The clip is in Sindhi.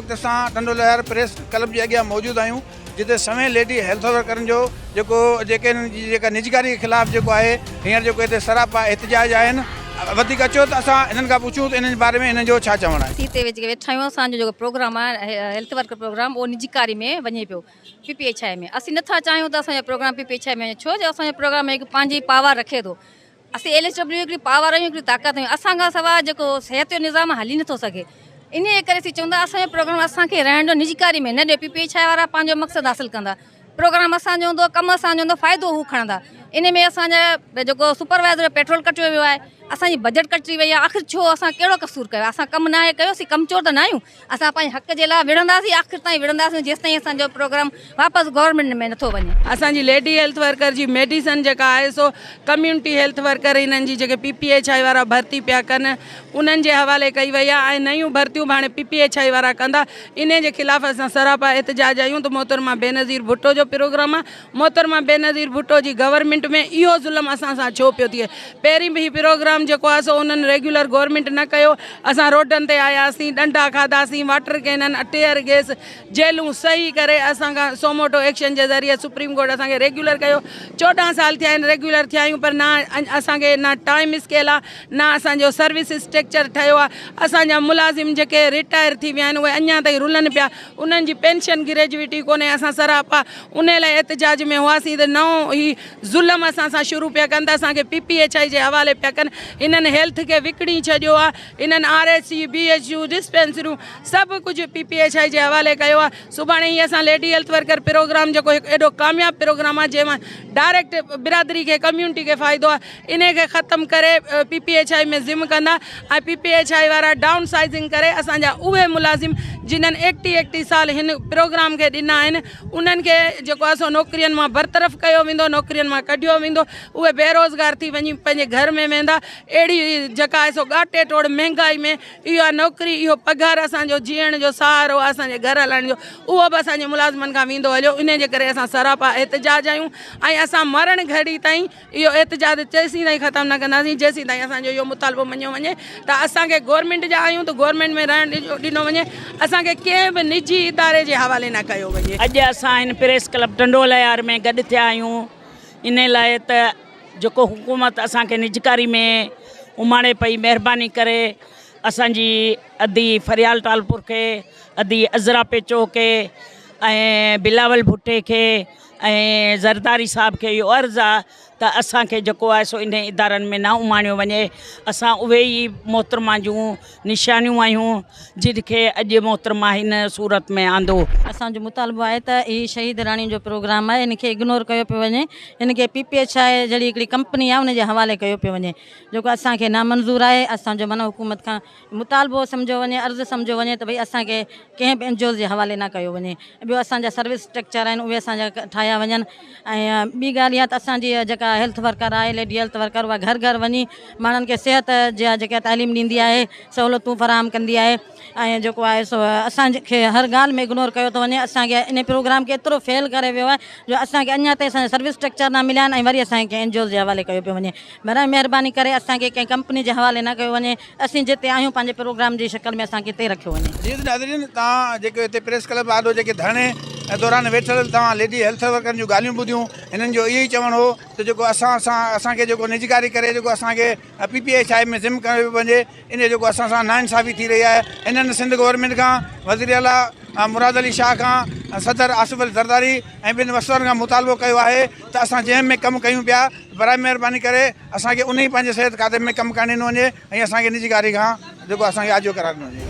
وقت اسان ٽنڊو لهيار پريس ڪلب جي اڳيان موجود آهيون جتي سوين ليڊي هيلٿ ورڪرن جو جيڪو جيڪي انهن جي جيڪا نجڪاري جي خلاف جيڪو آهي هينئر جيڪو هتي سراپا احتجاج آهن وڌيڪ اچو ته اسان انهن کان پڇون ته انهن جي باري ۾ انهن جو ڇا چوڻ آهي. سي تي جيڪي ويٺا آهيون اسان جو جيڪو پروگرام آهي هيلٿ ورڪر پروگرام اهو نجڪاري ۾ وڃي پيو پي پي ايڇ I ۾ اسين نٿا چاهيون ته اسان جو programme P P H I ۾ وڃي ڇو جو اسان جو پروگرام هڪ پنهنجي پاور رکي ٿو اسين ايل ايس ڊبليو هڪڙي پاور آهيون هڪڙي طاقت آهيون اسان کان سواء جيڪو صحت جو نظام هلي نٿو سگهي انهي ڪري اسين چون ٿا اسان جو پروگرام اسان کي رهڻ ڏيو نجڪاري ۾ نه ڏيو پي پي ايڇ I وارا پنهنجو مقصد حاصل ڪندا پروگرام اسان جو هوندو ڪم اسان جو هوندو فائدو هو کڻندا انهي ۾ اسان جا جيڪو سپروائزر جو پيٽرول ڪٽيو ويو آهي اسان جي بجيٽ ڪٽجي وئي آهي آخر ڇو اسان ڪهڙو قصور ڪيو آهي اسان ڪم ناهي ڪيو اسين ڪم چور ته نه آهيون اسان پنهنجي حق جي لاء وڙهنداسين آخر تائين وڙهنداسين جيستائين اسان جو پروگرام واپس گورنمينٽ ۾ نٿو وڃي. اسان جي ليڊي هيلٿ ورڪر جي ميڊيسن جيڪا آهي سو ڪميونٽي هيلٿ ورڪر انهن جي جيڪي پي پي ايڇ I وارا ڀرتي پيا ڪن انهن جي حوالي ڪئي وئي آهي ۽ نيون ڀرتيون به هاڻي پي پي ايڇ I وارا ڪندا انهي جي خلاف اسان سراپا احتجاج آهيون ته محترمه بينظير ڀٽو جو پروگرام آهي محترمه بينظير ڀٽو جي گورنمينٽ ۾ اهو ظلم اسان سان ڇو پيو ٿئي پهرين به هي پروگرام جيڪو آهي سو انهن ريگيولر گورنمينٽ نه ڪيو اسان روڊن تي آياسين ڏنڊا کاڌاسين واٽر ڪينن ٽيئر گيس جيلون سهي ڪري اسان کان سوموٽو ايڪشن جي ذريعي سپريم ڪورٽ اسان کي ريگيولر ڪيو 14 سال ٿيا آهن ريگيولر ٿيا آهيون پر نه اسان کي نه ٽائيم اسڪيل آهي نه اسان جو سروس اسٽرڪچر ٺهيو آهي اسان جا ملازم جيڪي رٽائر ٿي ويا آهن اهي اڃا تائين رلن پيا انهن جي پينشن گريجوئٽي ڪونهي اسان سراپا انهي لاء احتجاج ۾ هئاسين ته نئون هي ظلم اسان سان شروع پيا ڪن ته اسان کي پي پي ايڇ I جي حوالي پيا ڪن انهن هيلٿ کي وڪڻي ڇڏيو آهي انهن R H C B H U ڊسپينسريون سڀ ڪجهه پي پي ايڇ I جي حوالي ڪيو آهي سڀاڻي هي اسان ليڊي هيلٿ ورڪر پروگرام جيڪو هڪ ايڏو ڪامياب پروگرام آهي جنهن مان ڊائريڪٽ برادري کي ڪميونٽي کي فائدو آهي انهي کي ختم ڪري پي پي ايڇ I ۾ ضم ڪندا ۽ پي پي ايڇ I وارا ڊائون سائيزنگ ڪري اسان جا اهي ملازم جنھن ايڪٽيھ ايڪٽيھ سال هن پروگرام کي ڏنا آهن انهن کي جيڪو آهي سو نوڪرين مان برطرف ڪيو ويندو نوڪرين مان ڪڍيو ويندو اهي بيروزگار ٿي وڃي پنهنجي گهر ۾ ويندا اهڙي جيڪا آهي سو ڳاٽي ٽوڙ مهنگائي ۾ اها نوڪري اهو پگهار اسان جو جيئڻ جو سهارو آهي اسان جي گهر هلائڻ جو اهو به اسان جي ملازمن کان ويندو هليو انهي جي ڪري اسان سراپا احتجاج آهيون ۽ اسان مرڻ گهڙي تائين اهو احتجاج تيسين تائين ختم نه ڪنداسين جيسين تائين اسان جو اهو مطالبو مڃيو وڃي ته اسان کي گورنمينٽ جا آهيون ته گورنمينٽ ۾ رهڻ ڏنو وڃي اسان کي ڪنهن به نجي اداري جي حوالي نه ڪيو وڃي. اڄ اسان هن پريس ڪلب ٽنڊو الهيار ۾ گڏ ٿيا آهيون انهي لاء ته جيڪو حڪومت اسان کي نجڪاري ۾ اماڻي پئي مهرباني ڪري اسان جي ادي فريال ٽالپر کي ادي عذرا پيچوهو کي ۽ بلاول ڀٽي کي ۽ زرداري صاحب کي اهو عرض آ ته اسان کي جيڪو آهي سو انهي ادارن ۾ نه اماڻيو وڃي اسان اهي ئي محترمه جون نشانيون آهيون جن کي اڄ محترمه هن صورت ۾ آندو. اسان جو مطالبو آهي ته هي شهيد راڻي جو پروگرام آهي ان کي اگنور ڪيو پيو وڃي ان کي پي پي ايڇ I جهڙي هڪڙي ڪمپني آهي ان جي حوالي ڪيو پيو وڃي جيڪو اسان کي نامنظور آهي اسان جو معنيٰ حڪومت کان مطالبو سمجهيو وڃي عرض سمجهيو وڃي ته ڀئي اسان کي ڪنهن به اين جي اوز جي حوالي نه ڪيو وڃي ٻيو اسان جا سروس اسٽرڪچر آهن اهي اسان جا ٺاهيا وڃن ۽ ٻي ڳالهه اها ته اسان جي جيڪا هيلٿ ورڪر آهي ليڊي هيلٿ ورڪر اها گهر گهر وڃي ماڻهن کي صحت جا جيڪا تعليم ڏيندي آهي سهولتون فراهم ڪندي آهي ۽ جيڪو آهي سو اسان کي هر ڳالهه ۾ اگنور ڪيو ٿو وڃي اسان کي ان پروگرام کي ايترو فيل ڪري ويو آهي جو اسان کي اڃا تائين اسان جا سروس اسٽرڪچر نه مليا آهن ۽ وري اسان کي ڪنهن اين جي اوز جي حوالي ڪيو پيو وڃي براء مهرباني ڪري اسان کي ڪنهن ڪمپني جي حوالي نه ڪيو وڃي اسين جتي آهيون پنهنجي پروگرام جي شڪل ۾ اسان کي اتي رکيو وڃي. عزيز ناظرين توهان جيڪي هتي پريس ڪلب آڏو جيڪي ڌرڻي دوران ويٺل توهان ليڊي هيلٿ ورڪرن جون ڳالهيون ٻڌيون هنن جو اهو ئي چوڻ هو ته جيڪو اسان سان اسان کي جيڪو نجڪاري ڪري جيڪو اسان کي پي پي ايڇ I ۾ ضم ڪيو پيو وڃي ان جيڪو اسان سان ناانصافي ٿي رهي آهي هنن سنڌ گورنمينٽ کان وزير اعليٰ مراد علي شاهه کان صدر آصف علي زرداري ۽ ٻين وسطن کان مطالبو ڪيو آهي ته اسان جنهن ۾ ڪم ڪيون پيا براء مهرباني ڪري اسان کي انهي پنهنجي صحت کاتي ۾ ڪم ڪرڻ ڏنو وڃي ۽ اسان کي نجڪاري کان جيڪو اسان کي آجو قرار ڏنو وڃي.